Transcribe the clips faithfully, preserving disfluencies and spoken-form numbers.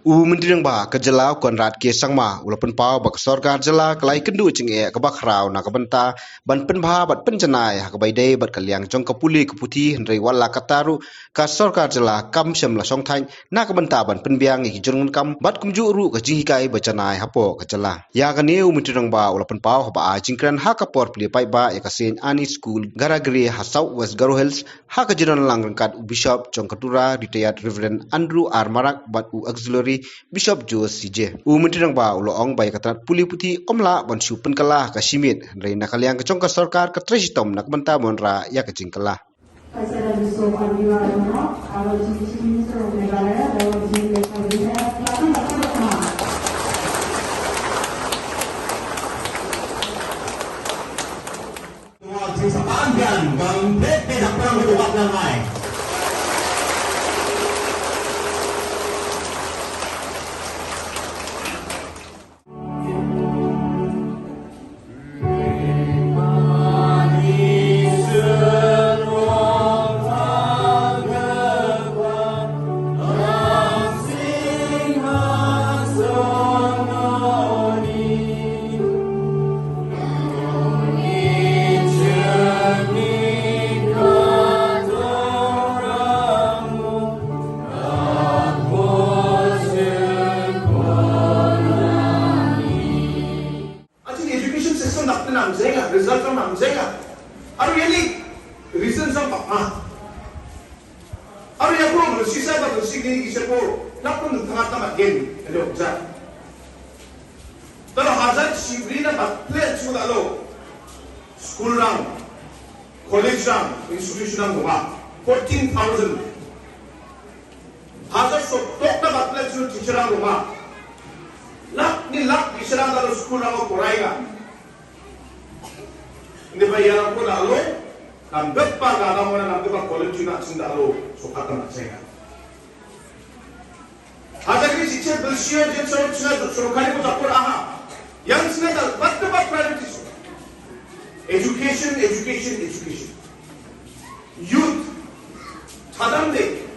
U Myntri Rangbah ka jylla Conrad K Sangma u la pynpaw ba ka sorkar jylla ka la ïakynduh jingeh kaba khraw na ka bynta ban pynbha bad pynjanai ha kaba ïadei bad ka liang jong ka pule ka puthi, hynrei wat la katta ruh ka sorkar jylla kam shym la shongthait na ka bynta ban pynbiang ïa ki jingdonkam bad kumjuh ruh ka jinghikai ba janai hapoh ka jylla. Ïa kane u Myntri Rangbah u la pynpaw haba ai jingkren ha ka por plie paidbah ïa ka Saint Anne School Garagre ha South West Garo Hills, ha ka jingdon lang ryngkat u Bishop jong ka Tura, Retired Reverend Andrew R Marak, bad u Auxiliary Bishop Joe C J. U Myntri Rangbah u la ong ba ïa ka tnat pule puthi ym lah ban shu pynkylla ha ka shi miet, hynrei na ka liang ka jong ka sorkar ka trei shitom na ka bynta ban wanrah ïa ka jingkylla. Actually, education system dak te nam jai nga, result nam jai nga. Aru ïa ni reason sam papa. Aru ïa ko mesti sa ba mesti ni ki sepo. Nak pun tengah tamat gen, ada ujar. Tara hajar shibri na bat play chu da lo. School rang, college rang, institution rang ba. Fourteen thousand. Hajar sawtok na bat play chu teacher rang ba. Lak ni lak teacher rang da lo school rang ko rai ga. Ni ba ïa ko da lo. Nam dep pa ga da mo nam dep pa college chu na chin da lo. So kata na chin ga. Hajar ki teacher bel sio jen so chin da so kali ko da ko aha. Yang chin da bat da bat priority so. Education, education, education. Youth, chadam de,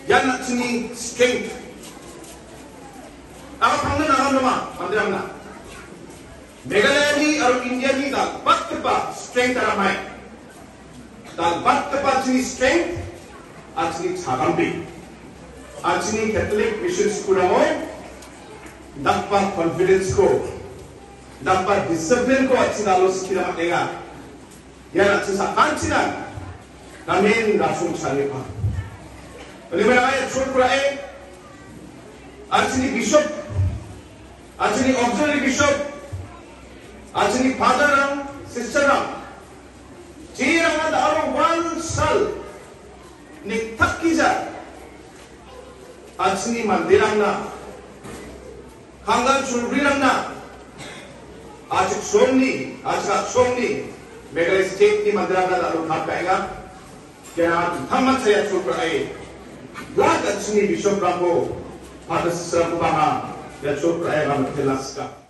ïa na chini strength. Aba pang na ngam nama, mandram na. Meghalaya ni, aru India ni, da bat ba strength ara mai. Da bat ba chini strength, a chini chadam de. A chini Catholic Mission School amo, da ba confidence ko, da ba discipline ko, a chini alo sikira ma enga. Ïa na chisa kan china. Namin rasung chani pa. Ni mera ai chukra e. Achini bishop. Achini auxiliary bishop. Achini father rang, sister rang. Chi rang da aro one sal. Ni takija. Achini mandirang na. Kangal chulbri rang na. Achik songni, achik songni. Meghalaya state ni mandirang na lalu thap kainga. Kena thaman saya chulbri ai. Lak achini bishop rambo. Pada sesera kubanga. Ya chulbri ai ram kelaska.